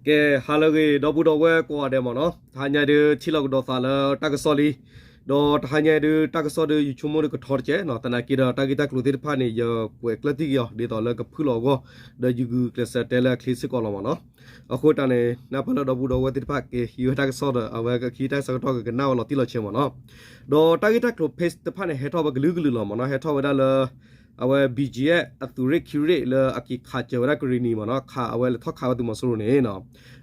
ကဲ ဟါလၢအဂ့ၤ ဒီပုၢ်ဒီဝဲၢ်ကိးဂၤဒဲးမ့ၢ်နီၤ, တဟါညါဒုးထံၣ်လိာ်ကဒီးသးလၢတၢ်ကစီၣ်လံ, ဒီးတဟါညါဒုးတၢ်ကစီၣ်ဒုးယဆိကမိၣ်ဒုးကထီတကဲနီၤ, သနာ်က့ဒီးတၢ်ဂ့ၢ်တၢ်ကျိၤသ့ၣ်တဖၣ်န့ၣ် ယကွဲးကျၢၢ်တံၢ်က့ၤအီၤ ဒ်သိးလၢကဖုၣ်လီၤအဂီၢ်, ဒီးယဂုာ်ကျဲးစၢးတဲလၢအချ့စ့ၢ်ကီးလီၤမ့ၢ်နီၤ. အဃိတၢ်န့ၣ် နၢ်ပၢၢ်လၢဒီပုၢ်ဒီဝဲၢ်သ့ၣ်တဖၣ်ကဟံးဝဲတၢ်ကစီၣ်ဒီး အဝဲကဟံးတၢ်ဆၢကတီၢ်ကကနၣ်ဝဲလီၤတံၢ်လီၤဆဲးမ့ၢ်နီၤ. ဒီးတၢ်ဂ့ၢ်တၢ်ကျိၤ page တဖၣ်န့ၣ် ဟဲထီၣ်ဝဲကလုာ်ကလုာ်လီၤမ့ၢ်နီၤ, ဟဲထီၣ်ဝဲဒၣ်လၢ အဝဲ BGF အသုးရ့ၣ်ခံရ့ၣ်လၢအက့ၤခးစၢၤဝဲဒၣ်ကရံၣ်နံၤမ့ၢ်နီၤ, ခးအဝဲလဲၤထီၣ်ခးဝဲသုးမီၤစိရိၤန့ၣ်နီၤ.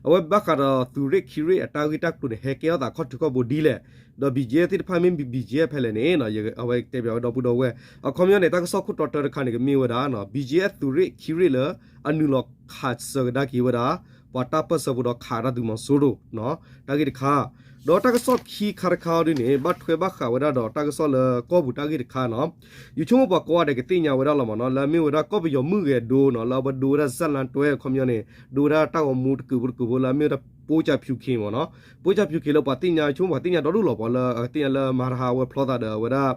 အဝဲဘၣ်ဃးဒီးသုးရ့ၣ်ခံရ့ၣ်အတၢ်ဂ့ၢ်တၢ်ကျိၤန့ၣ် ဟဲကဲထီၣ်သးခီၣ်ထံးခီၣ်ဘိဒ်လဲၣ်, ဒီး BGF သ့ၣ်တဖၣ်မ့ၢ် BGF ဖဲလဲၣ်န့ၣ်နီၤ, အဝဲတဲပၠးဝဲဒီပုၢ်ဒီဝဲၢ် အခီပညီန့ၣ် တၢ်ကစီၣ်ခိၣ်တီတၢတခါန့ၣ် ကမ့ၢ်ဝဲဒၣ် BGF သုးရ့ၣ်ခံရ့ၣ်လၢ အနုာ်လီၤခးစၢၤကဒါက့ၤဝဲဒၣ် ပှၤတၢ်ပၢၢ်ဆၢဖိဒီးခးဝဲဒၣ်သုးမီၤစိရိၤ တၢ်ဂ့ၢ်တခါ, ဒီးတၢ်ကစီၣ်ခံခါတခါအံၤဒ်န့ၣ် ဘၣ်ထွဲဘၣ်ဃးဝဲဒၣ်ဒီးတၢ်ကစီၣ်လၢကီၢ်ပူၤတၢ်ဂ့ၢ်တခါနီၤ. ယဆိကမိၣ်ပှၤကိးဂၤဒဲးကသ့ၣ်ညါဝဲဒၣ်လီၤမ့ၢ်နီၤ, လၢအမ့ၢ်ဝဲဒၣ်ကီၢ်ပယီၤမုၣ်ဂဲၤဒိနီၤ, လၢအဝဲဒိဝဲဒၣ် ဇာတ်လမ်းတွဲ အခီပညီန့ၣ် ဒိဝဲဒၣ်တၢ်ဂီၤမူတကုာ်ဖိတကုာ်ဖိလၢအမ့ၢ်ဝဲဒၣ် ပိကၠးဖၠူခ့ မ့ၢ်နီၤ. ပိကၠးဖၠူခ့လၢပှၤသ့ၣ်ညါ ယဆိကမိၣ်ပှၤသ့ၣ်ညါဒီဒူၣ်လီၤ, ပှၤလၢအကသ့ၣ်ညါလၢမၤတဟါအဝဲဖျီသးဒီးအဝဲဒၣ်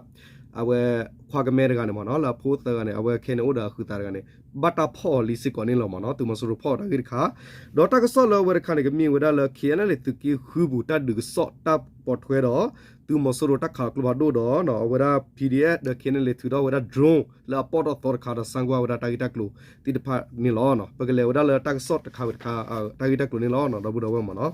အဝဲခွါကမဲတဂၤန့ၣ်မ့ၢ်နီၤ, လၢအဖိသၢဂၤန့ၣ် အဝဲခဲန့ၣ်အိၣ်ဒီးအဃုာ်သးတဂၤန့ၣ် ဘၣ်တၢ်ဖီၣ်အီၤလံစ့ၢ်ကီးန့ၣ်လီၤမ့ၢ်နီၤ, သုးမီၤစိရိၤဖီၣ်အီၤတၢ်ဂ့ၢ်တခါ. ဒီးတၢ်ကစီၣ်လၢအဝဲတခါန့ၣ် ကမ့ၢ်ဝဲဒၣ်လၢ KNLA သုးက့ဃုပူၤ တၢ်ဒုးကစီၣ်တၢ်ပိာ်ထွဲဒီး သုးမီၤစိရိၤတၢ်ခးကျိဖးဒိၣ်ဒီး အဝဲဒၣ် PDF ဒီး KNLA ထုးထီၣ်ဝဲဒၣ် drone လၢအပီၣ်ထီၣ်သီတခါဒီး ဆၢကွၢ်ဝဲဒၣ်တၢ်ဂ့ၢ်တၢ်ကျိၤသ့ၣ်တဖၣ်န့ၣ်လီၤ. ပကလဲၤဝဲဒၣ်လၢတၢ်ကစီၣ်တခါဝံၤတခါ တၢ်ဂ့ၢ်တၢ်ကျိၤန့ၣ်လီၤ ဒီပုၢ်ဒီဝဲၢ်မ့ၢ်နီၤ.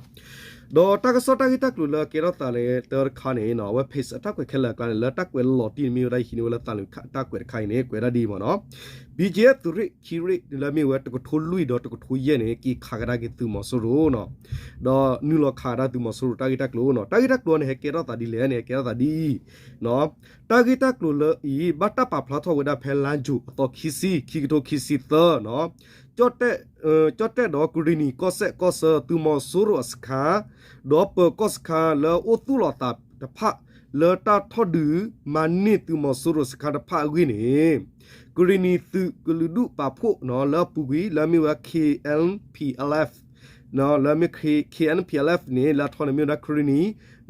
ဒီးတၢ်ကစီၣ်တၢ်ဂ့ၢ်တၢ်ကျိၤလၢကဲထီၣ်သးလၢတၢတခါန့ၣ် အဝဲ page အတၢ်ကွဲးခဲလၢာ်အကျါန့ၣ် လၢတၢ်ကွဲးလီၤတံၢ်န့ၣ် မ့ၢ်ဝဲဒၣ်ယဟံးန့ၢ်ဝဲလၢသးလၢတၢ်ကွဲးတခါအံၤန့ၣ် ကွဲးဒၣ်ဒ်အံၤမ့ၢ်နီၤ. BGF သုးရ့ၣ်ခံရ့ၣ်လၢမ့ၢ်ဝဲတကထိလွံၢ်ဒီးတကထိယဲၢ်န့ၣ် က့ၤခးကဒါက့ၤသုးမီၤစိရိၤနီၤ, ဒီးနုာ်လီၤခးကဒါသုးမီၤစိရိၤတၢ်ဂ့ၢ်တၢ်ကျိၤနီၤ. တၢ်ဂ့ၢ်တၢ်ကျိၤန့ၣ်ဟဲကဲထီၣ်သးဒ်လဲၣ်န့ၣ် ကဲထီၣ်သးဒ်အံၤ တၢ်ဂ့ၢ်တၢ်ကျိၤလၢအံၤ ဘၣ်တၢ်ပာ်ဖျါထီၣ်ဝဲဒၣ်ဖဲလါယူၤအသီခံဆံ ခံကထိခံဆံသၢနီၤ, ကၠီၣ်တဲၣ်, ကၠီၣ်တဲၣ်ဒီးကရံၣ်နံၤကီၢ်စဲၣ်ကီၢ်ဆၢ သုးမီၤစိရိၤအစခန်း ဒီးပၢၤကီၢ်စခန်းလၢအိၣ်သူၣ်လီၤသးတဖၣ် လၢတၢ်ထီၣ်ဒုးမၤန့ၢ်သုးမီၤစိရိၤစခန်းတဖၣ်အဂ့ၢ်န့ၣ် ကရံၣ်နံၤသုးကလုာ်ဒူၣ်ပာ်ဖှိၣ်နီၤ လၢအပူၤကွံာ် လၢအမ့ၢ်ဝဲ K N P L F လၢအမ့ၢ် K N P L F န့ၣ် လၢအထီန့ၣ်မ့ၢ်ဝဲဒၣ် Karenni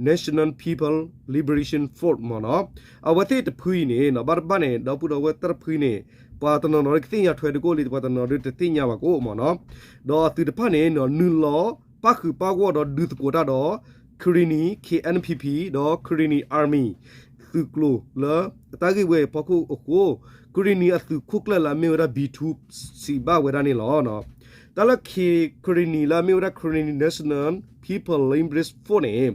National People Liberation Force မ့ၢ်နီၤ. အဝဲသ့ၣ်တဖုအံၤန့ၣ်နီၤ ဘၣ်တဘၣ်န့ၣ် ဒီပုၢ်ဒီဝဲၢ်တၢ်တဖုအံၤန့ၣ် ပှၤတနီၤနီၤကသ့ၣ်ညါထွဲဒုးကအိၣ်လံ ပှၤတနီၤနီၤဒုးတသ့ၣ်ညါဘၣ်ကအိၣ်မ့ၢ်နီၤ. ဒီးအသုးတဖၣ်န့ၣ် နုာ်လီၤပၣ်ဃုာ်ပၣ်ဂီၢ်ဒီးဒုးသကိးတၢ်ဒီး Karenni K N P P ဒီး Karenni Army သုးကျိၤလၢတၢ်ဂ့ၢ်ဝဲအံၤအဖီခိၣ်အဃိ ကရံၣ်နံၤအသုးခိၣ်ကျၢၢ်လၢအမ့ၢ်ဝဲဒၣ် B two စံးဘၣ်ဝဲဒၣ်န့ၣ်လီၤ. တၢ်လၢ K, Karenni လၢအမ့ၢ်ဝဲဒၣ် Karenni National People Liberation Force န့ၣ်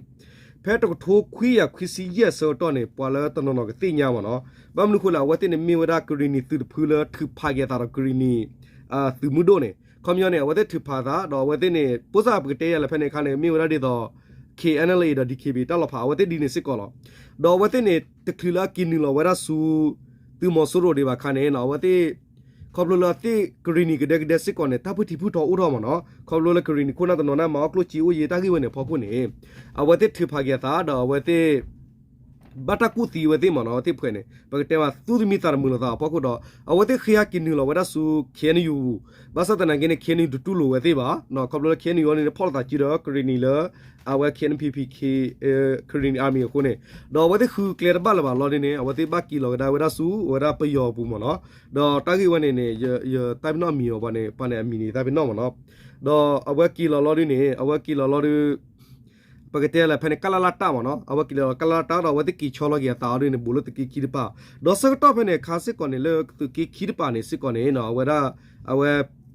ဖဲတကထိခွံကယၤခွံဆံယဲၢ်ဆၢကတီၢ်န့ၣ် ပှၤလၢတနီၤနီၤကသ့ၣ်ညါမ့ၢ်နီၤ. ဘၣ်မနုၤအဃိလဲၣ် အဝဲသ့ၣ်န့ၣ်မ့ၢ်ဝဲဒၣ်ကရံၣ်နံၤသုးတဖုလၢထုးဖးက့ၤအသးဒီးကရံၣ်နံၤ သုးမုၢ်ဒိၣ်န့ၣ် ခီပညီန့ၣ် အဝဲသ့ၣ်ထုးဖးအသးဒီးအဝဲသ့ၣ်န့ၣ် ပိၢ်စၢ်ပကတဲယၤလဲၣ်ဖဲန့ၣ်အခါန့ၣ် မ့ၢ်ဝဲဒၣ်ဒ်သိး K N L A ဒီး D K B တၢ်လီၤဖး အဝဲသ့ၣ်ဒ်န့ၣ်စ့ၢ်ကီးလီၤ. ဒီးအဝဲသ့ၣ်န့ၣ် တချုးလၢအက့ၤနုာ်လီၤဝဲဒၣ်ဆူ သုးမီၤစိရိၤဒံးဘၣ်အခါန့ၣ် အဝဲသ့ၣ် ခီဖျိလၢအသ့ၣ်ကရံၣ်နံၤကဒဲကဒဲစ့ၢ်ကီးန့ၣ် တၢ်ဖုၣ်ထံဖုၣ်ထီအိၣ်ထီၣ်မ့ၢ်နီၤ. ခီဖျိလၢကရံၣ်နံၤခိၣ်နၢ်တနီၤန့ၣ် မၤအီၣ်ကျိၣ်စ့အိၣ်ယံၤတၢ်ဂ့ၢ်ဝဲန့ၣ်အဖီခိၣ်န့ၣ် အဝဲသ့ၣ်ထုးဖးက့ၤအသးဒီးအဝဲသ့ၣ် ဘၣ်တၢ်ကူၣ်သံဝဲသ့ၣ်မ့ၢ်နီၤ အဝဲသ့ၣ်ဖှဲးန့ၣ် ပကတဲမးသူၣ်တမံသးတမုာ်လိာ်သးအဖီခိၣ်ဒီး အဝဲသ့ၣ်ဃ့ဟးက့ၤနုာ်လီၤဝဲဒၣ်ဆူ K N U ပူၤ ဘၣ်ဆၣ်သနာ်က့န့ၣ် K N U တတူၢ်လိာ်ဝဲသ့ၣ်ဘၣ်. ခီဖျိလၢ K N U အံၤန့ၣ် ဖီၣ်လိာ်သးစုဒီးကရံၣ်နံၤလၢ အဝဲ K N P P K, Karenni Army အဃိန့ၣ် ဒီးအဝဲသ့ၣ်ဃုကျဲတဘၣ်လၢၤဘၣ်လီၤဒ်န့ၣ် အဝဲသ့ၣ်ဘၣ်က့ၤလီၤကဒါဝဲဒၣ်ဆူ အဝဲဒၣ်ပယီၤအပူၤမ့ၢ်နီၤ. ဒီးတၢ်ဂ့ၢ်ဝဲန့ၣ်န့ၣ် ယတၢ်ပနီၣ်အမံၤအီၤပှၤန့ၣ် ပှၤန့ၣ်အမံၤန့ၣ်တၢ်ပနီၣ်မ့ၢ်နီၤ. ဒီးအဝဲက့ၤလီၤလီၤဒ်န့ၣ် အဝဲက့ၤလီၤလီၤဒီး ပကတဲလၢဖဲန့ၣ် ကလလတ မ့ၢ်နီၤ အဝဲက့ၤလီၤလီၤကလလတ ဒီးအဝဲသ့ၣ်က့ၤဆီလီၤက့ၤအသးအီၤဒ်န့ၣ် ဘူးလၢသုးက့ခံတပၤ ဒီးဆၢကတီၢ်ဖဲန့ၣ် အခါစ့ၢ်ကီးန့ၣ် လၢသုးက့ခံတပၤန့ၣ်စ့ၢ်ကီးန့ၣ် အဝဲဒၣ် အဝဲ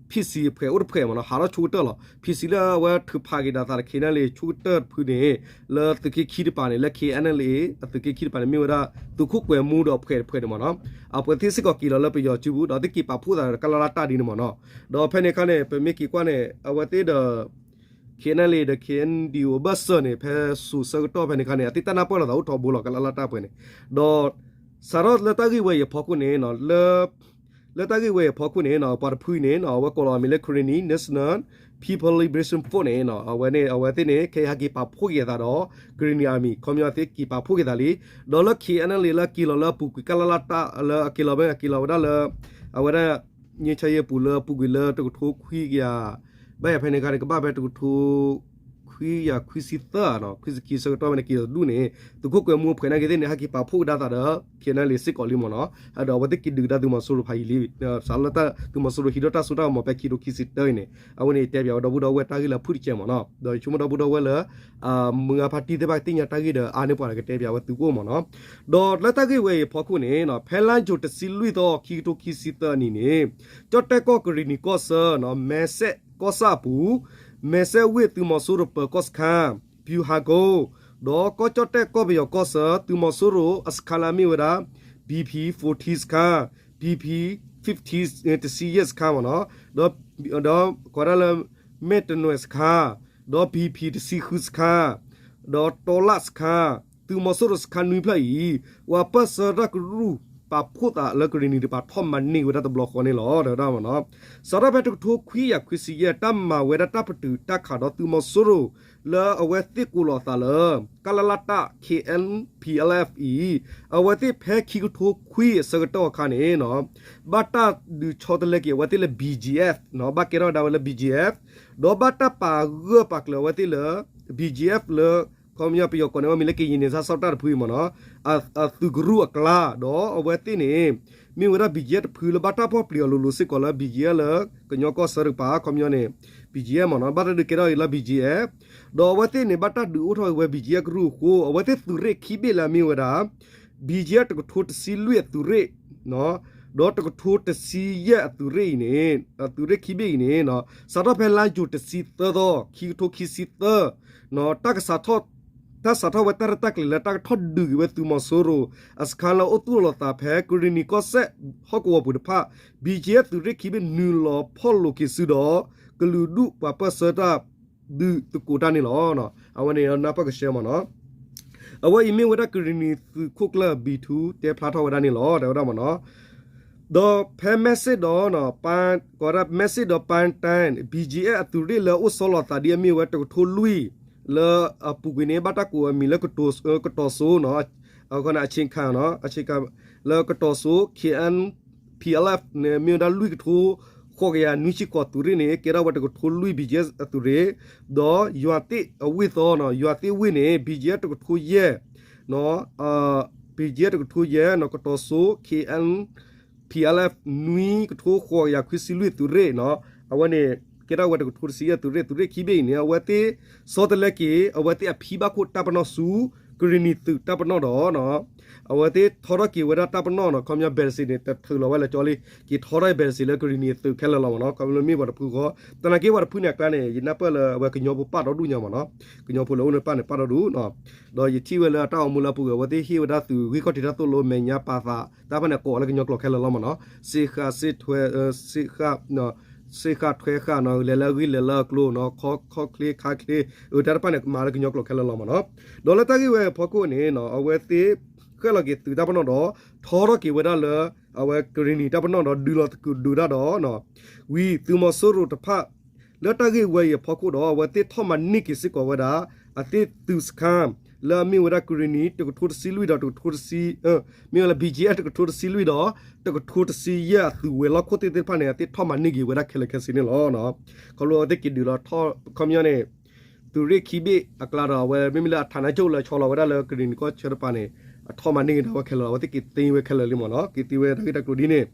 P C ဖှဲးအိၣ်တဖှဲးမ့ၢ်နီၤ ဟးထီၣ်ဆိကတၢၢ်လီၤ. P C လၢအဝဲထုးဖးက့ၤဒီးအသးတခါန့ၣ်လံ ဆိကတၢၢ်တဖုန့ၣ် လၢသုးက့ခံတပၤန့ၣ် လၢ K N L A အသုးက့ခံတပၤန့ၣ် မ့ၢ်ဝဲဒၣ် သုးခိၣ်ကွဲၤမူဒီးဖှဲးတဖှဲးန့ၣ်မ့ၢ်နီၤ အဝဲသ့ၣ်စ့ၢ်ကီးက့ၤလီၤလၢပယီၤစုပူၤ ဒီးသ့ၣ်က့ၤပာ်ဖှိၣ်သးဒီးကလလတ ဒ်န့ၣ်မ့ၢ်နီၤ. ဒီးဖဲန့ၣ်အခါန့ၣ် ပမ့ၢ်က့ၤကွၢ်န့ၣ် အဝဲသ့ၣ်ဒီး K N L A ဒီး K N D O ဘၢၣ်စၢၤန့ၣ် ဖဲစိၤဆၢကတီၢ်ဖဲန့ၣ်အခါန့ၣ် အသ့ၣ်တၢ်နၢ်ပၢၢ်လိာ်သးအိၣ်ထီဘိလီၤ ကလလတ ဖှဲးန့ၣ်. ဒီး စးထီၣ်လၢတၢ်ဂ့ၢ်ဝဲအံၤအဖီခိၣ်န့ၣ် လၢ လၢတၢ်ဂ့ၢ်ဝဲအံၤအဖီခိၣ်န့ၣ် ပှၤတဖုအံၤန့ၣ် အဝဲကိးလီၤအမံၤလၢ Karenni National People Liberation Force န့ၣ် အဝဲန့ၣ် အဝဲသ့ၣ်န့ၣ် ခဲအံၤဟဲက့ၤပာ်ဖှိၣ်က့ၤအသးဒီး Karenni Army ခီပညီသ့ၣ်က့ၤပာ်ဖှိၣ်က့ၤသးလံ. ဒီးလၢ K N L A လၢအက့ၤလီၤလၢအပူၤကွံာ် ကလလတ လၢအက့ၤလီၤဝဲ အက့ၤလီၤဝဲဒၣ်လၢ အဝဲဒၣ် ငြိမ်းချမ်းရေးအပူၤလၢအပူၤကွံာ်လၢတကထိခွံကယၤ ဘၣ်ယၤဖဲန့ၣ်အခါန့ၣ် ကဘၣ်ဖဲတကထိခွံ ခွံကယၤခွံဆံသၢနီၤ ခွံဆံခံဆၢကတီၢ်ဝဲန့ၣ် က့ၤတဒူၣ်န့ၣ် သုးခိၣ်ကွဲၤမူအဖှဲးနာ်က့သ့ၣ်န့ၣ် ဟဲက့ၤပာ်ဖှိၣ်ကဒါသးဒီး KNLA စ့ၢ်ကီးလံမ့ၢ်နီၤ. ဒီးအဝဲသ့ၣ်က့ၤဒုးကဒါသုးမီၤစိရိၤဖးယံာ်လံ စးလၢသုးမီၤစိရိၤဟံးထီၣ်တၢ်စိတၢ်ကမီၤဖဲခံကထိခံဆံတၢအံၤန့ၣ် အဝဲန့ၣ်တဲပၠးဝဲဒီပုၢ်ဒီဝဲၢ်တၢ်ဂ့ၢ်လၢအဖုၣ်တကဲးမ့ၢ်နီၤ. ဒီးယဆိကမိၣ်ဒီပုၢ်ဒီဝဲၢ်လၢ မုၢ်ဂၤဖါတံၢ်သ့ၣ်တဖၣ်ကသ့ၣ်ညါတၢ်ဂ့ၢ်ဒီးအါန့ၢ်ပှၤဒီးကတဲပၠးဝဲသုကအိၣ်မ့ၢ်နီၤ. ဒီးလၢတၢ်ဂ့ၢ်ဝဲအံၤအဖီခိၣ်န့ၣ် ဖဲလါယူၤတဆံလွံၢ်သီ ခံကထိခံဆံသၢအနံၤန့ၣ် ကၠီၣ်တဲၣ်ကီၢ်ကရံၣ်နံၤကီၢ်ဆၢ မဲစဲၣ်ကီၢ်ဆၣ်အပူၤ မဲစဲၣ်ဝ့ၢ်သုးမီၤစိရိၤပၢၤကီၢ်စခန်း ဗျူဟာကုန်း ဒီးကီၢ်ကၠီၣ်တဲၣ်ကီၢ်ပယီၤကီၢ်ဆၢ သုးမီၤစိရိၤအစခန်းလၢအမ့ၢ်ဝဲဒၣ် BP forty စခန်း BP fifty တဆံယဲၢ်စခန်းမ့ၢ်နီၤ, ဒီး ဒီးကိးဒၣ်လၢ မဲၢ်တနွဲၣ်စခန်း ဒီး BP တဆံဃုစခန်း ဒီးတီလၣ်စခန်း သုးမီၤစိရိၤစခန်းနွံဖျၢၣ်အံၤ ပှၤပၢၢ်ဆၢတၢ်ကရူၢ်ပာ်ဖှိၣ်သးလၢကရံၣ်နံၤတကပၤထီၣ်မၤန့ၢ်ဝဲဒၣ်တဘျီဃီန့ၣ်လီၤ တဲဝဲဒၣ်မ့ၢ်နီၤ. စးထီၣ်ဖဲတကထိခွံကယၤခွံဆံယဲၢ် တၢ်မၤဝဲဒၣ်တၢ်ပတုာ်တၢ်ခးဒီးသုးမီၤစိရိၤ လၢအဝဲသ့ၣ်ကိးလီၤအသးလၢ ကလလတ KNPLF အံၤ အဝဲသ့ၣ်ဖဲခံကထိခွံအဆၢကတီၢ်အခါန့ၣ်နီၤ ဘၣ်တၢ်ဒုးဆီတလဲက့ၤအဝဲသ့ၣ်လၢ BGF နီၤ ဘၣ်ကဲထီၣ်ဝဲဒၣ်ဝဲလၢ BGF ဒီးဘၣ်တၢ်ပာ်ဂၢၢ်ပာ်ကျၢၤအဝဲသ့ၣ်လၢ BGF လၢ ခီပညီပယီၤကိးန့ၢ်ဝဲမံၤလၢ ကရင်နယ်ခြားစောင့်တပ် တဖုအံၤမ့ၢ်နီၤ အသုးကရူၢ်အကျါ ဒီးအဝဲသ့ၣ်န့ၣ် မ့ၢ်ဝဲဒၣ် BGF တဖုလၢဘၣ်တၢ်ဖီၣ်ပျံၤအီၤလိၤလိၤစ့ၢ်ကီးလၢ BGF လၢကညီကီၢ်ဆၢတကပၤ ခီပညီန့ၣ် BGF မ့ၢ်နီၤ ဘၣ်တၢ်ဒုးကဲထီၣ်အံၤလၢ BGF ဒီးအဝဲသ့ၣ်န့ၣ် ဘၣ်တၢ်ဒုးအိၣ်ထီၣ်ဝဲ BGF ကရူၢ်အဃိ အဝဲသ့ၣ်သုးရ့ၣ်ခံဘ့ၣ်လၢအမ့ၢ်ဝဲဒၣ် BGF တကထိတဆံလွံၢ်အသုးရ့ၣ် ဒီးတကထိတဆံယဲၢ်အသုးရ့ၣ်အံၤန့ၣ် အသုးရ့ၣ်ခံဘ့ၣ်အံၤန့ၣ် စးထီၣ်ဖဲလါယူၤတဆံသၢသီ ခံကထိခံဆံသၢ တၢ်ကစးထီၣ် တၢ်စးထီၣ်ဝဲတၢ်ရဲၣ်တၢ်ကျဲၤလၢတၢ်ကထီၣ်ဒုးက့ၤဝဲသုးမီၤစိရိၤ အစခန်းလၢအိၣ်သူၣ်လီၤသးဖဲကရံၣ်နံၤကီၢ်စဲၣ်ဟီၣ်ကဝီၤပူၤတဖၣ် BGF သုးရ့ၣ်ခံဘ့ၣ်နုာ်လီၤဖီၣ်လိာ်က့ၤစုဒီး ကလုာ်ဒူၣ်ပှၤပၢၢ်ဆၢတၢ်ဒုးသကိးတၢ်န့ၣ်လီၤ. အဝဲန့ၣ်နၢ်ပၢၢ်ကဆှဲမ့ၢ်နီၤ အဝဲအံၤမ့ၢ်ဝဲဒၣ်ကရံၣ်နံၤသုးခိၣ်ကျၢၢ် ဘံထူ တဲဖျါထီၣ်ဝဲဒၣ်န့ၣ်လီၤ တဲဝဲဒၣ်မ့ၢ်နီၤ. ဒီးဖဲမဲစ့ၣ်ဒီး ကိးဒၣ်မဲစ့ၣ်ဒီး ပၢ်တၢ် BGF အသုးရ့ၣ်လၢအအိၣ်ဆီလီၤသးဒ်အမ့ၢ်ဝဲတကထိလွံၢ် လၢအပူၤကွံာ်န့ၣ် ဘၣ်တၢ်ကိးအမံၤလၢ ကတီၤစိ အဝဲခီန့ၣ် အဆ့ခါ လၢကတီၤစိ KNPLF န့ၣ် မ့ၢ်ဝဲဒၣ်လွံၢ်ကထိ ဃိးကယၤနွံဆံဃိးသုးရ့ၣ်န့ၣ် ကဲထီၣ်ဝဲတကထိလွံၢ် BGF အသုးရ့ၣ် ဒီးယွၤသ့ၣ်အဝ့ၢ်သီ ယွၤသ့ၣ်ဝ့ၢ်န့ၣ် BGF တကထိယဲၢ် BGF တကထိယဲၢ် ကတီၤစိ KNPLF နွံကထိဃိးကယၤခွံဆံလွံၢ်သုးရ့ၣ်နီၤ အဝဲန့ၣ် ကဲထီၣ်ဝဲတကထိတဆံယဲၢ်သုးရ့ၣ် သုးရ့ၣ်ခံဘ့ၣ်အံၤန့ၣ် အဝဲသ့ၣ်ဆီတလဲက့ၤ အဝဲသ့ၣ်အဖံဘၣ်ခိၣ်တၢ်ပနီၣ်ဆူ ကရံၣ်နံၤသုးတၢ်ပနီၣ်ဒီး အဝဲသ့ၣ်ထီထီၣ်က့ၤဝဲဒၣ်တၢ်ပနီၣ်နီၤ ခီပညီ ဘဲးတစ့းန့ၣ် တထုးလီၤဝဲလၢကၠီလံ က့ၤထီထီၣ်ဘဲးတစ့းလၢကရံၣ်နံၤသုးခဲလၢာ်လီၤမ့ၢ်နီၤ ခီဖျိမ့ၢ်ပှၤတဖုဃီ သနာ်က့ပှၤတဖုန့ၣ်အကျါန့ၣ် ယနၢ်ပၢၢ်လၢအဝဲကညီဖိပာ်ဒီဒူၣ်ညါမ့ၢ်နီၤ ကညီဖိလၢအိၣ်လၢတဖၣ်န့ၣ်ပာ်ဒီဒူၣ် ဒီးယထံၣ်ဝဲလၢအတၢ်အိၣ်မူလၢအပူၤကွံာ် အဝဲသ့ၣ်ဟ့ၣ်ဝဲဒၣ်သုးဂံၢ်ခီၣ်ထံးတၢ်သိၣ်လိမဲာ်ညါပာ်သး တၢ်ဖဲန့ၣ်ကိးလၢကညီကျိာ်ခဲလၢာ်လီၤမ့ၢ်နီၤ စ့ဃာ် စ့ထွဲ စ့ဃာ် စ့ဃာ်ထွဲဃာ်နီၤ လဲၤလၢအဂံၢ်လဲၤလၢအကျိၤနီၤ ခီချ့ခါချ့ အတၢ်တဖၣ်န့ၣ် မၤလၢကညီကျိာ်ခဲလၢာ်လီၤမ့ၢ်နီၤ ဒီးလၢတၢ်ဂ့ၢ်ဝဲအဖီခိၣ်န့ၣ် အဝဲသ့ၣ် ဃဲၣ်လီၤက့ၤသုးတၢ်ပနီၣ်ဒီး ထီထီၣ်က့ၤဝဲဒၣ်လၢ အဝဲကရံၣ်နံၤတၢ်ပနီၣ်ဒီး ဒုးလီၤသကုၤဒုးတၢ်ဒီး ဝံၤသုးမီၤစိရိၤတဖၣ် လၢတၢ်ဂ့ၢ်ဝဲအံၤအဖီခိၣ်ဒီး အဝဲသ့ၣ်ထီၣ်မၤန့ၢ်က့ၤစ့ၢ်ကီးဝဲဒၣ် အသ့ၣ်သုးစခန်း လၢအမ့ၢ်ဝဲဒၣ်ကရံၣ်နံၤတကထိတဆံလွံၢ်ဒီးတကထိတဆံ မ့ၢ်ဝဲလၢ BGF တကထိတဆံလွံၢ်ဒီး တကထိတဆံယဲၢ်အသုးဝဲၤလီၢ်ခိၣ်သ့ၣ်တဖၣ်န့ၣ် အသ့ၣ်ထီၣ်မၤန့ၢ်က့ၤဝဲဒၣ်ခဲလၢာ်ခဲဆ့န့ၣ်လီၤ. ခီဖျိအဝဲသ့ၣ်က့ၤဒုးလီၤထီၣ် ခီပညီန့ၣ် သုးရ့ၣ်ခံဘ့ၣ်အကျါဒီး အဝဲမ့မ့ၢ်လၢအထးနါကၠိၣ်လၢဆီလီၤဝဲဒၣ်လၢကရံၣ်နံၤကီၢ်ဆၢတပၤန့ၣ် အထီၣ်မၤန့ၢ်က့ၤဒၣ်ဝဲခဲလၢာ်လီၤ. အဝဲသ့ၣ်က့ၤသ့ဝဲခဲလၢာ်လံမ့ၢ်နီၤ က့ၤသ့ဝဲတၢ်ဂ့ၢ်တၢ်ကျိၤဒ်န့ၣ်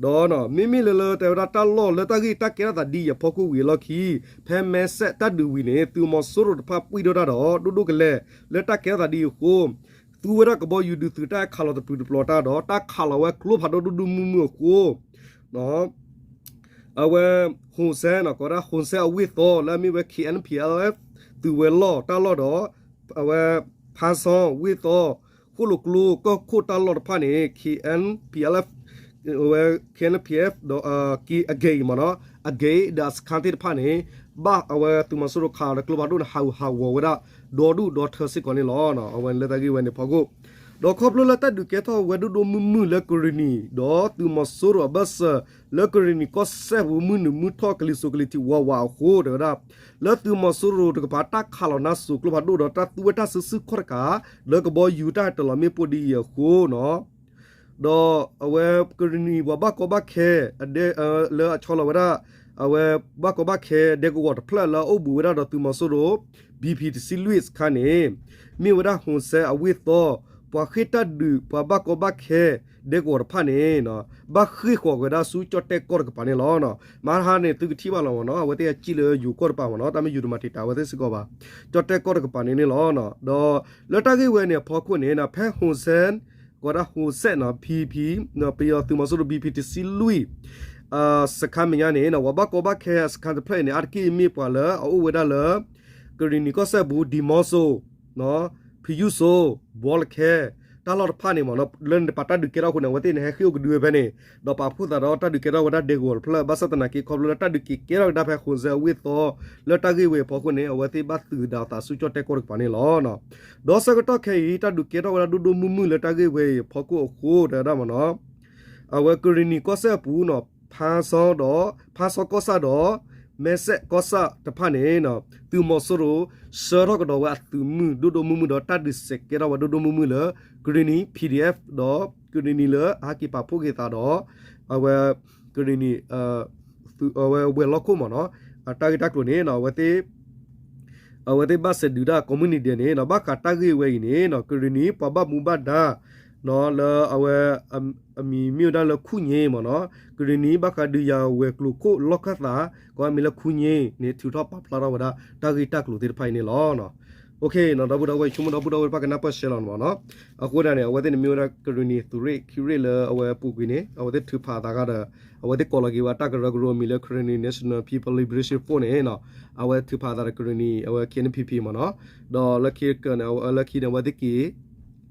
ဒီးမ့မ့ၢ်လၢလၢတဲဝဲဒၣ်တၢ်လီၢ်လၢတၢ်ဂ့ၢ်တၢ်ကဲထီၣ်သးဒ်အံၤအဖီခိၣ်ဝံၤအလီၢ်ခံ ဖဲမဲစဲၣ်တၢ်ဒုးဝံၤန့ၣ် သုးမီၤစိရိၤတဖၣ်ပှံၢ်ဒိၣ်တၢ်ဒီး ဒိၣ်ဒိၣ်ကလဲာ် လၢတၢ်ကဲထီၣ်သးဒ်အံၤအဃိ သူဝဲဒၣ်ကဘီယူၤဒုးသုးတၢ်ခးလီၤတပျုာ်တပျီၤတၢ်ဒီး တၢ်ခးလီၤဝဲကျိဖးဒိၣ်ဒိၣ်ဒိၣ်မုၢ်မုၢ်အဃိ အဝဲ ဟူစဲနီၤ ကိးဝဲဒၣ် ဟူစဲအဝ့ၢ်သီ လၢအမ့ၢ်ဝဲ KNPLF သုးဝဲၤလီၢ်တၢ်လီၢ်ဒီး အဝဲ ဖါဆီဝ့ၢ်သီ ဃိၣ်လိာ်ကျိကီၢ်ခိၣ်တၢ်လီၢ်တဖၣ်န့ၣ် KNPLF အဝဲ KNPF ဒီး အဂ့ၤမ့ၢ်နီၤ အဂ့ၤဒီးအစခန်းသ့ၣ်တဖၣ်န့ၣ် ဘၣ်အဝဲသုးမီၤစိရိၤခးလီၤတကျိဖးဒိၣ်န့ၣ် ဟးဂူာ်ဟးဂီၤဝဲဒၣ် ဒီဒူၣ်ဒီထၢစ့ၢ်ကီးန့ၣ်လီၤ. အဝဲလၢတၢ်ဂ့ၢ်ဝဲန့ၣ်ဖီခိၣ် ဒီးခီဖျိလၢတၢ်ဒုးကဲထီၣ်ဝဲဒိၣ်ဒိၣ်မုၢ်မုၢ်လၢကရံၣ်နံၤ ဒီးသုးမီၤစိရိၤအဘၢၣ်စၢၤ လၢကရံၣ်နံၤကီၢ်စဲၣ်ပူၤမုၢ်နုာ်မုၢ်ထီၣ်ကလံၤစိးကလံၤထံးဝးဝးအဃိ တဲဝဲဒၣ် လၢသုးမီၤစိရိၤတကပၤတၢ်ခးလီၤနါစိၤကျိဖးဒိၣ်ဒီးတၢ်သူဝဲတၢ်စုဆူၣ်ခီၣ်တကး လၢကဘီယူၤတၢ်ဟဲတလီၤမ့ၣ်ပိၢ်ဒ်အံၤအဃိနီၤ ဒီးအဝဲကရံၣ်နံၤပှၤဘၣ်ကီဘၣ်ခဲ လၢအဆီလီၤဝဲဒၣ် အဝဲဘၣ်ကီဘၣ်ခဲဒဲကဝီၤတဖျၢၣ်လၢအအိၣ်ဘူးဝဲဒၣ်ဒီးသုးမီၤစိရိၤ ဘံၣ်ဖံၣ်တဆံလွံၢ်စခါန့ၣ် မ့ၢ်ဝဲဒၣ် ဟူၣ်စဲၣ် အဝ့ၢ်သီ ပှၤဃ့ၢ်တၢ်ဒုးပှၤဘၣ်ကီဘၣ်ခဲဒဲကဝီၤတဖၣ်န့ၣ် ဘၣ်ဃ့ၢ်ဃီၤဝဲဒၣ်ဆူကၠီၣ်တဲၣ်ကီၢ်တကပၤန့ၣ်လီၤ. မဟါန့ၣ် သုကထံၣ်ဘၣ်လီၤမ့ၢ်နီၤ အဝဲသ့ၣ်ဟဲစံၣ်လၢယိၤကီၢ်တကပၤမ့ၢ်နီၤ တၢ်မ့ၢ်ယိၤတမၤတံာ်တာ်အဝဲသ့ၣ်စ့ၢ်ကီးဘၣ် ကၠီၣ်တဲၣ်ကီၢ်တကပၤန့ၣ်န့ၣ်လီၤ. ဒီးလၢတၢ်ဂ့ၢ်ဝဲန့ၣ်အဖီခိၣ်န့ၣ် ဖဲ ဟူၣ်စဲၣ် ကီးဒၣ် ဟူၣ်စဲၣ်နီၤ ဘံၣ်ဖံၣ် ပယီၤသုးမီၤစိရိၤ ဘံၣ်ဖံၣ်တဆံလွံၢ် စခါမဲာ်ညါန့ၣ် ပှၤဘၣ်ကီဘၣ်ခဲအစခါတဖျၢၣ်အံၤန့ၣ် အါတက့ၢ်မ့ၢ်ပှၤလၢအအိၣ်ဝဲဒၣ်လၢ ကရံၣ်နံၤကီၢ်စဲၣ်ပူၤ ဒံၣ်မီစိၤ ဖယုၣ်စိၤ ဘီလခဲ တၢ်လီၢ်တဖၣ်န့ၣ်မ့ၢ်နီၤ လၢန့ၣ်တပၤတၢ်ဒုးကဲထီၣ်အဃိန့ၣ် အဝဲသ့ၣ်န့ၣ် ဟဲဃ့ၢ်အိၣ်ကဒုဝဲဖဲန့ၣ် ဒီးပာ်ဖှိၣ်သးဒီးတၢ်ဒုးကဲထီၣ်ဝဲဒၣ်ဒဲကဝီၤတဖျၢၣ် ဘၣ်ဆၣ်သနာ်က့ခီဖျိလၢတၢ်ဒုးက့ၤကဲထီၣ်ကဒါဖဲ ဟူၣ်စဲၣ် အဝ့ၢ်သီ လၢတၢ်ဂ့ၢ်ဝဲအဖီခိၣ်န့ၣ် အဝဲသ့ၣ်ဘၣ်သုးဒၣ်အသးဆူကၠီၣ်တဲၣ်ကီၢ်တကပၤန့ၣ်လီၤ. ဒီးဆၢကတီၢ်ခဲအံၤ တၢ်ဒုးကဲထီၣ်ဝဲဒၣ်ဒိၣ်ဒိၣ်မုၢ်မုၢ်လၢတၢ်ဂ့ၢ်ဝဲအံၤအဖီခိၣ်အဃိ တဲဝဲဒၣ်မ့ၢ်နီၤ အဝဲကရံၣ်နံၤကီၢ်စဲၣ်အပူၤနီၤ ဖါစီဒီး ဖါစီကီၢ်ဆၣ်ဒီး မဲစဲၣ်ကီၢ်ဆၣ်တဖၣ်န့ၣ် သုးမီၤစိရိၤ ဆှၢထီၣ်ကဒီးဝဲအသုးမုၢ်ဒိၣ်ဒိၣ်မုၢ်မုၢ်ဒီးတၢ်ဒုးစဲးကဲထီၣ်ဝဲဒိၣ်ဒိၣ်မုၢ်မုၢ်လၢ ကရံၣ်နံၤ PDF ဒီးကရံၣ်နံၤလၢအဟဲက့ၤပာ်ဖှိၣ်က့ၤသးဒီး အဝဲ ကရံၣ်နံၤ အဝဲဝဲၤလီၢ်ခိၣ်မ့ၢ်နီၤ အတၢ်ဂ့ၢ်တၢ်ကျိၤန့ၣ် အဝဲသ့ၣ် အဝဲသ့ၣ်ဘၣ်စဲးဒုးဒၣ်ကိးမုၢ်နံၤဒဲးန့ၣ် ဘၣ်ဃးတၢ်ဂ့ၢ်ဝဲအံၤန့ၣ် ကရံၣ်နံၤပှၤဘၣ်မူဘၣ်ဒါ လၢအဝဲ အမံၤမ့ၢ်ဝဲဒၣ်လၢခူၣ်ည့မ့ၢ်နီၤ ကရံၣ်နံၤဘၣ်ဃးဒုးယၤဝဲၤကျိၤခိၣ်လီၢ်ခၢၣ်သး ကိးမံၤလၢခူၣ်ည့န့ၣ် ထုးထီၣ်ပာ်ဖျါထီၣ်ဝဲဒၣ်တၢ်ဂ့ၢ်တၢ်ကျိၤသ့ၣ်တဖၣ်အံၤန့ၣ်လီၤ. ဒီပုၢ်ဒီဝဲၢ် ဆိကမိၣ်ဒီပုၢ်ဒီဝဲၢ်တဖၣ်ကနၢ်ပၢၢ်ရှဲလီၤမ့ၢ်နီၤ အဃိဒၣ်န့ၣ် အဝဲသ့ၣ်န့ၣ်မ့ၢ်ဝဲဒၣ်ကရံၣ်နံၤသုးရ့ၣ်ခံရ့ၣ်လၢအဝဲပူၤကွံာ်န့ၣ် အဝဲသ့ၣ်ထုးဖးအသးကဒီး အဝဲသ့ၣ်ကိးလီၤက့ၤဝဲတၢ်ကရၢကရိအမံၤလၢ Karenni National People Liberation Force န့ၣ် အဝဲထုးဖးအသးဒီးကရံၣ်နံၤ အဝဲ KNPP မ့ၢ်နီၤ ဒီးလၢခံကန့ၣ် လၢခံန့ၣ် အဝဲသ့ၣ်က့ၤ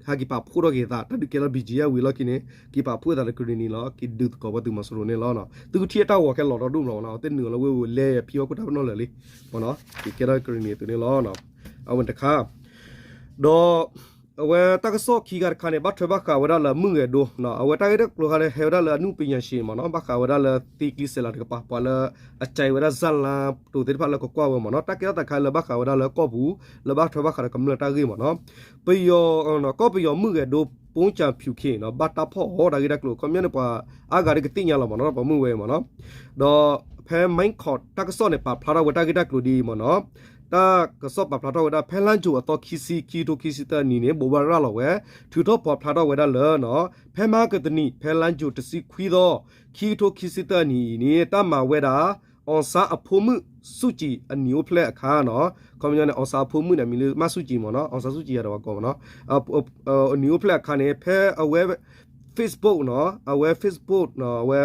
ဟဲက့ၤပာ်ဖှိၣ်ထီၣ်က့ၤသး တၢ်ဒုးကဲထီၣ် ဘံၣ်ကၠံယဲၢ်ဝံၤလီၢ်ခံန့ၣ် က့ၤပာ်ဖှိၣ်သးဒီးကရံၣ်နံၤလီၤ က့ၤဒုးသကိးဝဲသုးမီၤစိရိၤန့ၣ်လီၤ. သုကထံၣ်အတၢ်ဂီၤခဲလီၤဒီဒူၣ်မ့ၢ်နီၤ အဝဲသ့ၣ်နုာ်လီၤလၢဝ့ၢ်ဝံၤလဲၤဖံဝဲခိၣ်တၢ်ပနီၣ်လၢာ်လံ မ့ၢ်နီၤ က့ၤကဲထီၣ်ကရံၣ်နံၤအသုးန့ၣ်လီၤ. အဝဲတခါ ဒီး အဝဲတၢ်ကစီၣ်ခံခါတခါန့ၣ် ဘၣ်ထွဲဘၣ်ဃးဝဲဒၣ်လၢမုၢ်ဂဲၤဒိ အဝဲတၢ်ဂ့ၢ်တၢ်ကျိၤခါန့ၣ် ဟဲဝဲဒၣ်လၢအနုပညာရှင်မ့ၢ်နီၤ ဘၣ်ဃးဝဲဒၣ်လၢသ့ကျံစဲးလၤတကပၤ ပှၤလၢအကဲဝဲဒၣ်ဇာတ်လမ်းတိၤသ့ၣ်တဖၣ်လၢကကွၢ်ဝဲမ့ၢ်နီၤ တၢ်ကဲထီၣ်သးခါလၢဘၣ်ဃးဝဲဒၣ်လၢကီၢ်ပူၤ လၢဘၣ်ထွဲဘၣ်ဃးဒီးကမျၢၢ်တၢ်ဂ့ၢ်မ့ၢ်နီၤ ပယီၤ ကီၢ်ပယီၤမုၢ်ဂဲၤဒိ ပိကၠၣ်ဖၠူၣ်ခ့နီၤ ဘၣ်တၢ်ဖီၣ်အီၤတၢ်ဂ့ၢ်တၢ်ကျိၤ ခီပညီန့ၣ် ပှၤအါဂၤဒ်ကသ့ၣ်ညါလီၤမ့ၢ်နီၤ ပှၤမုၢ်ဝဲမ့ၢ်နီၤ ဒီးဖဲ Mine Corp တၢ်ကစီၣ်န့ၣ် ပာ်ဖျါထီၣ်ဝဲတၢ်ဂ့ၢ်တၢ်ကျိၤဒ်အံၤမ့ၢ်နီၤ တၢ်ကစီၣ်ပာ်ဖျါထီၣ်ဝဲဒၣ် ဖဲလါယူၤအသီခံဆံ ခံကထိခံဆံသၢနံၣ်န့ၣ် ဘိးဘၣ်ရၤလီၤဝဲ ထုးထီၣ်ပာ်ဖျါထီၣ်ဝဲဒၣ်လၢ ဖဲမဟါကတနံၤ ဖဲလါယူၤတဆံခွံသီ ခံကထိခံဆံသၢနံၣ်အံၤန့ၣ် တၢ်မၤဝဲဒၣ် အောင်ဆန်းအဖိမုၣ် ဆုကြည် အနံၣ်အိၣ်ဖျဲၣ်အခါနီၤ ခီပညီန့ၣ် အောင်ဆန်းအဖိမုၣ်န့ၣ် မံၤလၢမၢ်ဆူၣ်ကံၤမ့ၢ်နီၤ အောင်ဆန်းစုကြည် ယၤဒီးပှၤကိးမ့ၢ်နီၤ အနံၣ်အိၣ်ဖျဲၣ်အခါန့ၣ် ဖဲအဝဲ Facebook နီၤ အဝဲ Facebook နီၤ အဝဲ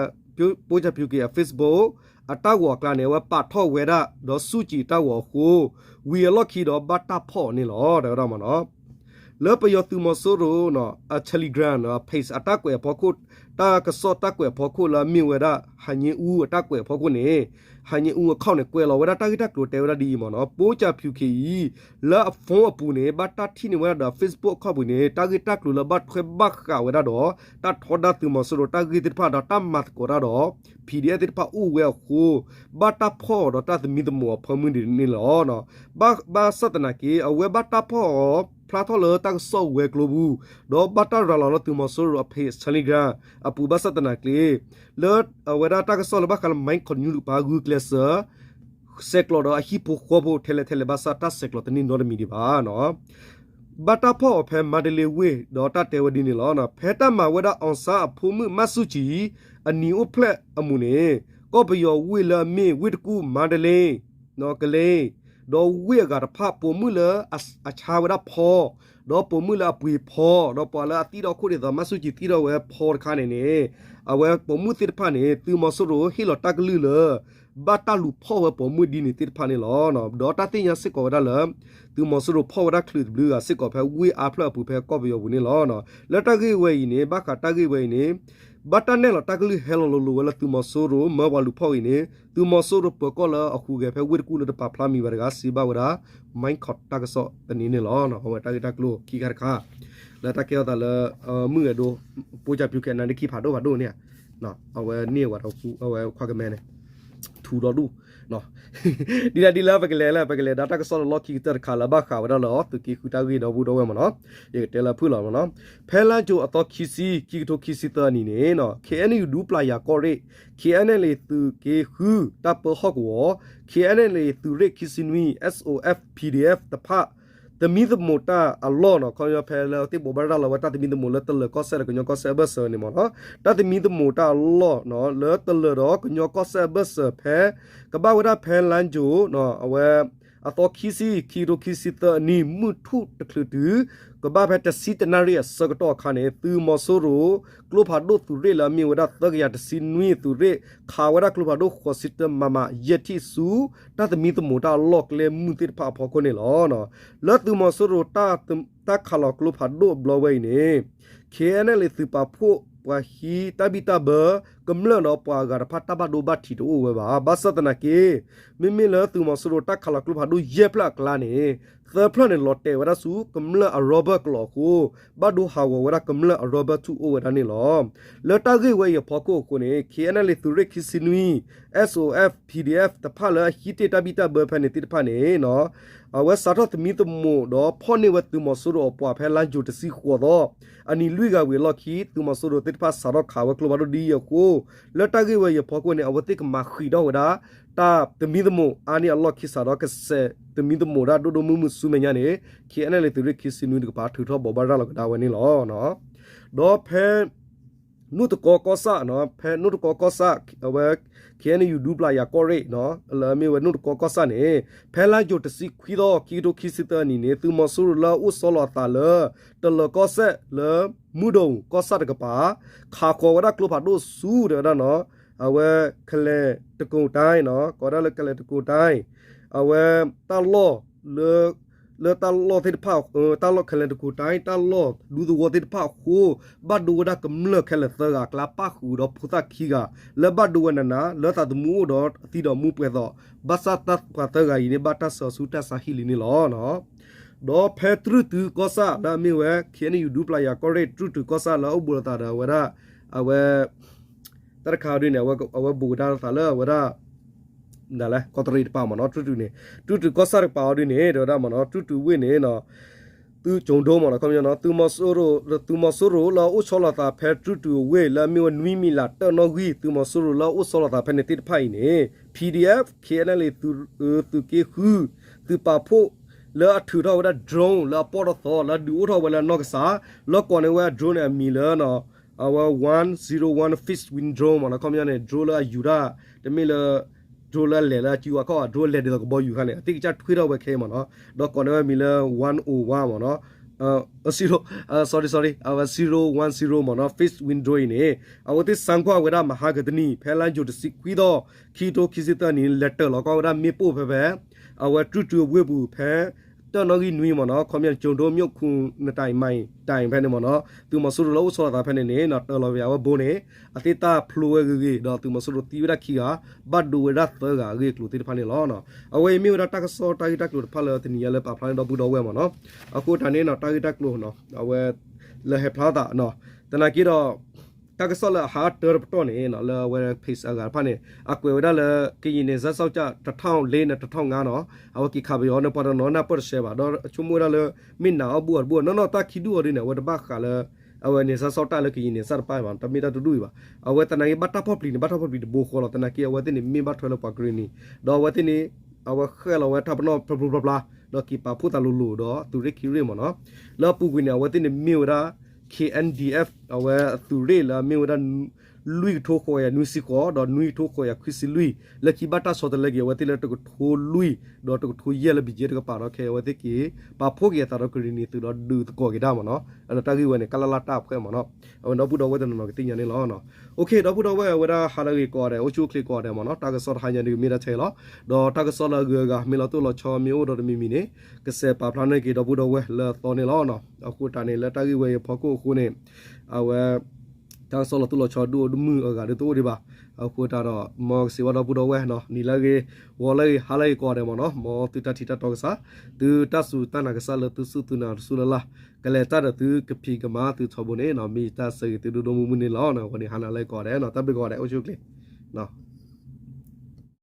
ပိကၠၣ်ဖၠူၣ်ခ့ အ Facebook အတၢ်ဂီၤအကျါန့ၣ် အဝဲပာ်ထီၣ်ဝဲဒၣ် ဒီး ဆုကြည် တၢ်ဂီၤအဃိ ဝံၤအလီၢ်ခံဒီးဘၣ်တၢ်ဖီၣ်အီၤန့ၣ်လီၤ တဲဝဲဒၣ်မ့ၢ်နီၤ လၢပယီၤသုးမီၤစိရိၤ အ Telegram နီၤ page အတၢ်ကွဲးအဖီခိၣ် တၢ်ကစီၣ်တၢ်ကွဲးအဖီခိၣ်လၢအမ့ၢ်ဝဲဒၣ် ဟၣ်ည့အူအတၢ်ကွဲးအဖီခိၣ်န့ၣ် ဟၣ်ည့အူအခီၣ်န့ၣ် ကွဲးလီၤဝဲဒၣ်တၢ်ဂ့ၢ်တၢ်ကျိၤတဲဝဲဒၣ်ဒ်အံၤမ့ၢ်နီၤ ပိကၠၣ်ဖၠူၣ်ခ့အံၤ လၢအ phone အပူၤန့ၣ် ဘၣ်တၢ်ထံၣ်န့ၢ်ဝဲဒၣ်ဒီး Facebook အခီၣ်ပူၤန့ၣ် တၢ်ဂ့ၢ်တၢ်ကျိၤလၢဘၣ်ထွဲဘၣ်ဃးဝဲဒၣ်ဒီး တၢ်ထီဒါသုးမီၤစိရိၤတၢ်ဂ့ၢ်သ့ၣ်တဖၣ်ဒီးတၢ်မၤသကိးတၢ်ဒီး PDF သ့ၣ်တဖၣ်အိၣ်ဝဲအဃိ ဘၣ်တၢ်ဖီၣ်အီၤဒီးတၢ်သမံသမိးအဖၢမုၢ်ဒ်န့ၣ်လီၤ. ဘၣ်ဆၣ်သနာ်က့ အဝဲဘၣ်တၢ်ဖီၣ်အီၤ ဖျါထီၣ်လၢတၢ်ကစီၣ်ဝဲၤကျိၤပူၤ ဒီးဘၣ်တၢ်ရၤလီၤလၢသုးမီၤစိရိၤအ page Telegram အပူၤဘၣ်ဆၣ်သနာ်က့ လၢအဝဲဒၣ်တၢ်ကစီၣ်လၢဘၣ်ဃးလၢ Mine Corp News တကပၤဂုာ်ကျဲးစၢး ဆဲးကျိးဒီးအဟံၣ်ဖိဃီဖိထဲလဲၣ်ထဲလဲၣ် ဘၣ်ဆၣ်တၢ်ဆဲးကျိးတန့ၢ်နီတမံၤဒံးဘၣ်နီၤ ဘၣ်တၢ်ဖီၣ်အီၤဖဲမါတလ့ဝ့ၢ် ဒီးတၢ်တဲဝဲဒ်န့ၣ်လီၤ. ဖဲတၢ်မၤဝဲဒၣ် အောင်ဆန်း အဖိမုၣ် မၢ်ဆူၣ်ကံၤ အနံၤအိၣ်ဖျဲၣ်အမူးန့ၣ် ကီၢ်ပယီၤဝ့ၢ်လၢအမ့ၢ်ဝ့ၢ်တကူၣ် မါတလ့ ကလ့ ဒီးဝ့ၢ်အဂၤတဖၣ် ပိာ်မုၣ်လၢအဆါဝဲဒၣ်ဖီ ဒီးပိာ်မုၣ်လၢအပှ့ၤဖီ ဒီးပှၤလၢအသံဒီးခိၣ်ဒ်သိး မၢ်ဆူၣ်ကံၤသံဒီးဝဲဖီတခါန့ၣ်န့ၣ် အဝဲပိာ်မုၣ်သ့ၣ်တဖၣ်န့ၣ် သုးမီၤစိရိၤဟ့ၣ်လီၤတၢ်ကလုၢ်လၢ ဘၣ်တၢ်လူၤဖီၣ်ဝဲပိာ်မုၣ်ဒ်န့ၣ်သ့ၣ်တဖၣ်န့ၣ်လီၤ. ဒီးတၢ်သ့ၣ်ညါစ့ၢ်ကီးဝဲဒၣ်လၢ သုးမီၤစိရိၤဖီၣ်ဝဲဒၣ်ချုးတဘျုးဂၤစ့ၢ်ကီးဖဲဝ့ၢ်အါဖျၢၣ်အပူၤဖဲကီၢ်ပယီၤပူၤန့ၣ်လီၤ. လၢတၢ်ဂ့ၢ်ဝဲအံၤန့ၣ် ဘၣ်ဃးတၢ်ဂ့ၢ်ဝဲအံၤန့ၣ် ဘၣ်တၢ်နဲၣ်လီၤတၢ်ကလုၢ်ဟဲလီၤလိၤလိၤဝဲလၢသုးမီၤစိရိၤ မၢပှၤလူၤဖီၣ်အံၤန့ၣ် သုးမီၤစိရိၤပၢၤကီၢ်လၢအဟူးဂဲၤဖဲဝ့ၢ်တကူၣ်လၢတပာ်ဖျါမံၤဝဲတဂၤ စံးဘၣ်ဝဲဒၣ် Mine Corp တၢ်ကစီၣ်တနံၤန့ၣ်လီၤ. အဝဲတၢ်ဂ့ၢ်တၢ်ကျိၤခံခါတခါ လၢတၢ်ကဲထီၣ်သးလၢ မုၢ်ဂဲၤဒိ ပိကၠၣ်ဖၠူၣ်ခ့ အနါဒ့ခံဖးဒိၣ်ဖးဒိၣ်န့ၣ် အဝဲန့ၢ်ဝဲဒီး အဝဲခွါကမဲန့ၣ် ထူဒီဒူၣ် ဒ်ဒ်လၢပကလဲၤလၢ ပကလဲၤဒၣ်တၢ်ကစီၣ်လၢလီၢ်ခံကတၢၢ်တခါလၢဘၣ်ဃးဝဲဒၣ်လၢသုးက့ဃုတၢ်ဂ့ၢ်ဒီပုၢ်ဒီဝဲၢ်မ့ၢ်နီၤ, ယကတဲလၢဖုၣ်လီၤမ့ၢ်နီၤ, ဖဲလါယူၤအသီခံဆံ ခံကထိခံဆံသၢနံၣ်န့ၣ် ခ့ၣ်အဲၣ်ယူၣ် ဒူပျၢ်ယၤကီၢ်ရ့ၣ်, ခ့ၣ်အဲၣ်ယူၣ် သုးက့ဃု တၢ်ပၢဟီၣ်ကဝီၤ, ခ့ၣ်အဲၣ်ယူၣ် သုးရ့ၣ်ခံဆံနွံ S O F P D F တဖၣ် သမံသမိးတၢ်အလီၢ်နီၤ, ခီဖဲလၢသ့ၣ်ဘိးဘၣ်ရၤလီၤဝဲတၢ်သမံသမိးလၢတလၢၤကီၢ်စဲၣ်ဒီးကညီကီၢ်စဲၣ်အဘၢၣ်စၢၤန့ၣ်မ့ၢ်နီၤ, တၢ်သမံသမိးတၢ်အလီၢ်နီၤ လၢတလၢၤဒီးကညီကီၢ်စဲၣ်အဘၢၣ်စၢၤဖဲ ကဘၣ်ဝဲဒၣ်ဖဲလါယူၤ အဝဲ အသီခံဆံ ခံကထိခံဆံသၢအနံၤ မုၢ်ထူၣ်တချုးတုၤ ကဘၣ်ဖဲတဆံတနၣ်ရံၣ်အဆၢကတီၢ်အခါန့ၣ် သုးမီၤစိရိၤ ကျိဖးဒိၣ်သုးရ့ၣ်လၢအမ့ၢ်ဝဲဒၣ်သၢကယၤတဆံနွံသုးရ့ၣ် ခးဝဲဒၣ်ကျိဖးဒိၣ်ဃိးဆံတၢ မမ ယဲၢ်ထံၣ်ဆူ တၢ်သမံသမိးတၢ်အလီၢ်ကျဲမုၢ်သ့ၣ်တဖၣ်အဖီခိၣ်န့ၣ်လီၤ. လၢသုးမီၤစိရိၤ တၢ်ခးလီၤကျိဖးဒိၣ်အဘျီဝဲအံၤန့ၣ် ခ့ၣ်အဲၣ်ယူၣ် သုးပာ်ဖှိၣ်ပှၤဟံးတၢ်ဘံၣ်တၢ်ဘၢ ကမျၢၢ်ဒီးပှၤအဂၤတဖၣ်တၢ်ဘၣ်ဒိဘၣ်ထံးတအိၣ်ဝဲဘၣ်. ဘၣ်ဆၣ်သနာ်က့ မ့မ့ၢ်လၢသုးမီၤစိရိၤတၢ်ခးလီၤကျိဖးဒိၣ်ယဲၢ်ဖျၢၣ်အကျါန့ၣ် သၢဖျၢၣ်န့ၣ် လီၤတဲာ်ဝဲဒၣ်ဆူကမျၢၢ်အရီဘၢၣ်ကျိၤအဃိ ဘၣ်ဒိဟးဂီၤဝဲဒၣ်ကမျၢၢ်အရီဘၢၣ်ဆူၣ်အိၣ်ဝဲဒၣ်န့ၣ်လီၤ. လၢတၢ်ဂ့ၢ်ဝဲအံၤအဖီခိၣ်အဃိန့ၣ် ခ့ၣ်အဲၣ်ယူၣ် သုးရ့ၣ်ခံဆံနွံ S O F P D F တဖၣ်လၢအဟံးတ့ၢ်တၢ်ဘံၣ်တၢ်ဘၢဖဲန့ၣ်သ့ၣ်တဖၣ်န့ၣ် အဝဲစးထီၣ်သမံသမိးဒီးဖီၣ်န့ၢ်ဝဲသုးမီၤစိရိၤအပှၤဖဲလါယူၤတဆံဃိးသီ အနံၤလွံၢ်ဂၤဝံၤအလီၢ်ခံ သုးမီၤစိရိၤသ့ၣ်တဖၣ်စးထီၣ်ခးဝဲကျိဖးဒိၣ်ဒ်အံၤအဃိ လၢတၢ်ဂ့ၢ်ဝဲအံၤအဖီခိၣ်န့ၣ် အဝဲသ့ၣ်ကမၤဃံးထီၣ်ဝဲဒၣ် တၢ်သမံသမိးအါန့ၢ်အလီၢ်ခံစးဒီးကစဲးသမံသမိးဒၣ်ဒိၣ်ဒိၣ်မုၢ်မုၢ်ဆူမဲာ်ညါန့ၣ် ခ့ၣ်အဲၣ်ယူၣ် သုးရ့ၣ်ခံဆံနွံတကပၤထုးထီၣ်ဘိးဘၣ်ရၤလီၤကဒါဝဲန့ၣ်လီၤ. ဒီးဖဲ နိၣ်တကီကီၢ်ဆၣ်, ဖဲနိၣ်တကီကီၢ်ဆၣ် အဝဲ ခ့ၣ်အဲၣ်ယူၣ် ဒူပျၢ်ယၤကီၢ်ရ့ၣ် လၢအမ့ၢ်ဝဲနိၣ်တကီကီၢ်ဆၣ်န့ၣ် ဖဲလါယူၤတဆံခွံသီ ခံကထိခံဆံသၢနံၣ်န့ၣ် သုးမီၤစိရိၤလၢအအိၣ်ဆီလီၤအသးလၢ တလၢၤကီၢ်စဲၣ်လၢ မုၢ်ဒိၣ်ကီၢ်ဆၣ်တကပၤ ခးဃီၤဝဲဒၣ်ကျိဖးဒိၣ်ဆူ တဲဝဲဒၣ်နီၤ အဝဲ ခဲလၢာ်တကိၤတၢ်နီၤ ကိးဒၣ်လၢခဲလၢာ်တကိၤတၢ် အဝဲ တၢ်လီၢ် လၢတၢ်လီၢ်သ့ၣ်တဖၣ် တၢ်လီၢ်ခဲလၢာ်တကိၤတၢ် တၢ်လီၢ်ဒူသဝီသ့ၣ်တဖၣ်အဃိ ဘၣ်ဒိဝဲဒၣ်ကမျၢၢ်ခဲလၢာ်သၢဂၤအကျါ ပၣ်ဃုာ်ဒီးဖိသၣ်ခံဂၤ လၢဘၣ်ဒိဝဲနးနး လၢသးသမူအိၣ်ဒီးအသံဒီးမူပှဲၤသိး ဘၣ်ဆၣ်ပှၤသၢဂၤအံၤန့ၣ် ဘၣ်တၢ်ဆှၢဆူတၢ်ဆါဟံၣ်လံန့ၣ်လီၤ. ဒီးဖဲတြူၢ်တုၤကီၢ်ဆၣ်လၢအမ့ၢ်ဝဲ ခ့ၣ်အဲၣ်ယူၣ် ဒူပျၢ်ယၤကီၢ်ရ့ၣ် တြူၢ်တုၤကီၢ်ဆၣ်လၢအအိၣ်ဘူးလိာ်သးဒီးအဝဲဒၣ် အဝဲ တၢ်တခါဒ်န့ၣ် အဝဲဘူးကဒါလိာ်သးလၢအဝဲဒၣ် ဒ်လဲၣ် ကီးတရံးတပၤမ့ၢ်နီၤ တြူၢ်တုၤန့ၣ် တြူၢ်တုၤကီၢ်ဆၣ်တကပၤအီၤဒ်န့ၣ် တဲဝဲဒၣ်မ့ၢ်နီၤ တြူၢ်တုၤဝ့ၢ်န့ၣ် သုးကၠိၤဒိမ့ၢ်နီၤ ခီပညီနီၤ သုးမီၤစိရိၤ သုးမီၤစိရိၤလၢအအိၣ်ဆီလီၤသးဖဲတြူၢ်တုၤအဝ့ၢ် လၢအမ့ၢ်ဝဲနွံမံၤလးတၢၣ်နီၣ်ဂံၢ် သုးမီၤစိရိၤလၢအအိၣ်ဆီလီၤသးဖဲန့ၣ်သ့ၣ်တဖၣ်အံၤန့ၣ် P D F K N L A သုးက့ဃု သုးပာ်ဖှိၣ် လၢအထုးထီၣ်ဝဲဒၣ် drone လၢအပီၢ်ထီၣ်သီ လၢအဒုးအိၣ်ထီၣ်ဝဲလၢအနီၢ်ကစၢ် လၢကိးန့ၢ်ဝဲ drone န့ၣ် အမံၤလၢ အဝဲ one zero one fixed wing drone မ့ၢ်နီၤ ခီပညီန့ၣ် drone လၢအယူၤတၢ် တမ့ၢ်လၢ drone လၢအလဲၤလၢအစုအခီၣ် drone လဲၤဒ်သိးကဘီယူၤခါန့ၣ် အသ့ၣ်ကစၢ်ထွ့ထီၣ်ဝဲခဲအံၤမ့ၢ်နီၤ ဒီးကိးန့ၢ်ဝဲမံၤလၢ one oh one မ့ၢ်နီၤ sorry sorry အဝဲ zero one zero မ့ၢ်နီၤ fixed wing drone အံၤန့ၣ် အဝဲသ့ၣ်စၣ်ကွၢ်ဝဲဒၣ်မဟါကတနံၤ ဖဲလါယူၤတဆံခွံသီ ခံကထိခံဆံသၢနံၣ် လဲၤတၢၢ်လီၤကီဝဲဒၣ်မ့ၣ်ပိၢ်ဖဲဖဲ အဝဲတြူၢ်တုၤအဝ့ၢ်ပူၤဖဲ တၢၣ်နီၣ်ဂံၢ်နွံမ့ၢ်နီၤ ခီပညီ ကၠိၤဒိ မၠိၣ်ခူ နတၢ်အံၤမၤအံၤ တၢ်အံၤဖဲန့ၣ်မ့ၢ်နီၤ သုးမီၤစိရိၤလၢအိၣ်ဆီလီၤသးဖဲန့ၣ်န့ၣ် တၢၢ်လီၤဝဲအဝဲဘိန့ၣ် အသ့ၣ်တၢ်ဖျိဝဲဂ့ၤဂ့ၤ ဒီးသုးမီၤစိရိၤသံဝဲဒၣ်ခံဂၤ ဘၣ်ဒိဝဲဒၣ်သၢဂၤအဂ့ၢ်အကျိၤသ့ၣ်တဖၣ်န့ၣ်လီၤ. အဝဲအံၤမ့ၢ်ဝဲဒၣ်တၢ်ကစီၣ်တၢ်ဂ့ၢ်တၢ်ကျိၤတဖၣ်လၢတနံၤညါလၢပာ်ဖျါန့ၢ်ဒီပုၢ်ဒီဝဲၢ်မ့ၢ်နီၤ အဃိတၢ်န့ၣ်နီၤ တၢ်ဂ့ၢ်တၢ်ကျိၤနီၤ အဝဲ လၢဟဲဖျါသးနီၤ သနာ်က့ဒီး တၢ်ကစီၣ်လၢအဟးတၢတပတီၢ်န့ၣ်နီၤ လၢအဝဲ page အဂၤတဖၣ်န့ၣ် အကွဲးဝဲဒၣ်လၢ ကရင်နယ်စပ်စောင့်ကြပ် တစ်ထောင့်လေး န့ၣ် တစ်ထောင့်ငါး နီၤ အဝဲက့ၤခးပယီၤန့ၣ် ပှၤတနီၤနၢ်ပၢၢ်တဆှဲဘၣ် ဒီးဆိကမိၣ်ဝဲဒၣ်လၢ မ့ၢ်နာ်အီၣ်ဘူၣ်အီၤတဘူၣ် နီၢ်နီၢ်တၢ်ခံဒူၣ်အီၤဒ်န့ၣ် အဝဲတဘၣ်ဃးလၢ အဝဲ နယ်စပ်စောင့်ကြပ် လၢကရင်နယ်စပ်တဖၣ်ဘၣ် တမ့ၢ်တၢ်တဒူၣ်အံၤဘၣ် အဝဲသနာ်က့ဘၣ်တၢ်ဖီၣ်ပျံၤန့ၣ် ဘၣ်တၢ်ဖီၣ်ပျံၤတဘိဃီလီၤ သနာ်က့အဝဲသ့ၣ်န့ၣ် မ့ၢ်ဘၣ်ထွဲလၢပှၤကရ့ၣ်နံၤ ဒီးအဝဲသ့ၣ်န့ၣ် အဝဲဃဲလီၤဝဲတၢ်ပနီၣ်ဖျိဖျိဖျါဖျါ ဒီးက့ၤပာ်ဖှိၣ်သးလိၤလိၤဒီးသုးရ့ၣ်ခံရ့ၣ်မ့ၢ်နီၤ လၢအပူၤကွံာ်န့ၣ် အဝဲသ့ၣ်န့ၣ်မ့ၢ်ဝဲဒၣ် K N D F အဝဲအသုးရ့ၣ်လၢအမ့ၢ်ဝဲဒၣ် လွံၢ်ကထိဃိးကယၤနွံဆံဃိး ဒီးနွံကထိဃိးကယၤခွံဆံလွံၢ် လၢခံဘၣ်တၢ်ဆီတလဲက့ၤ အဝဲသ့ၣ်လၢတကထိလွံၢ် ဒီးတကထိယဲၢ်လၢ ဘံၣ်ကၠ့ တကပၤဒီးခဲအံၤ အဝဲသ့ၣ်က့ၤပာ်ဖှိၣ်က့ၤအသးဒီးကရ့ၣ်နံၤသုးဒီးဒုးသကိးက့ၤတၢ်မ့ၢ်နီၤ ဒီးတၢ်ဂ့ၢ်ဝဲန့ၣ် ကလလတၢ်အဖွဲ့မ့ၢ်နီၤ အဝဲဒီပုၢ်ဒီဝဲၢ်တနီၤနီၤကသ့ၣ်ညါန့ၣ်လီၤ. ဒီပုၢ်ဒီဝဲၢ် အဝဲဒၣ်ဟါလၢအဂ့ၤကိးဂၤဒဲး အိၣ်ဆူၣ်အိၣ်ချ့ကိးဂၤဒဲးမ့ၢ်နီၤ တၢ်ကစီၣ်တဟါညါဒုးမ့ၢ်ဒၣ်ထဲအံၤလီၤ. ဒီးတၢ်ကစီၣ်လၢအဂုၤအဂၤ မ့ၢ်လီၤတိၢ်လီၤဆီမ့ၢ်အိၣ်ဒီးတမံၤမံၤန့ၣ် ကစဲးပာ်ဖျါန့ၢ်က့ၤဒီပုၢ်ဒီဝဲၢ်လၢအသီန့ၣ်လီၤ. အဃိတၢ်န့ၣ် လၢတၢ်ဂ့ၢ်ဝဲအံၤအဖီခိၣ်အဃိန့ၣ် အဝဲ တၢ်ကစီၣ်လီၤတိၢ်လီၤဆီဒုးအိၣ်ဒုးမုၢ်အဂၤဒုးတအိၣ်ဒံးဘၣ်. အဃိတၢ်ဒီး မ်ကစံးဘၣ်ဒီပုၢ်ဒီဝဲၢ်နီၤ နံၤလၢအဂ့ၤ ဂီၤလၢအဂ့ၤ ဟါလၢအဂ့ၤကိးဂၤဒဲးမ့ၢ်နီၤ မ်သုတၢ်ထံၣ်တၢ်တီကစၢ် သုတၢ်စူၢ်တၢ်နာ်ကစၢ်လၢသုစူၢ်သုနာ်တစူၢ်လၢ်လၢ် ကလဲၤတၢ်ဒီးသုကဖံးကမၤသုထီဘိန့ၣ်နီၤ မ့ၢ်တၢ်ဆၢဂ့ၤသုဒိၣ်ဒိၣ်မုၢ်မုၢ်န့ၣ်လီၤ. အဃိန့ၣ် ဟါနၤလၢအဂ့ၤကိးဂၤဒဲးနီၤ တၢ်ဘျုးကိးဂၤဒဲး အိၣ်ဆူၣ်အိၣ်ချ့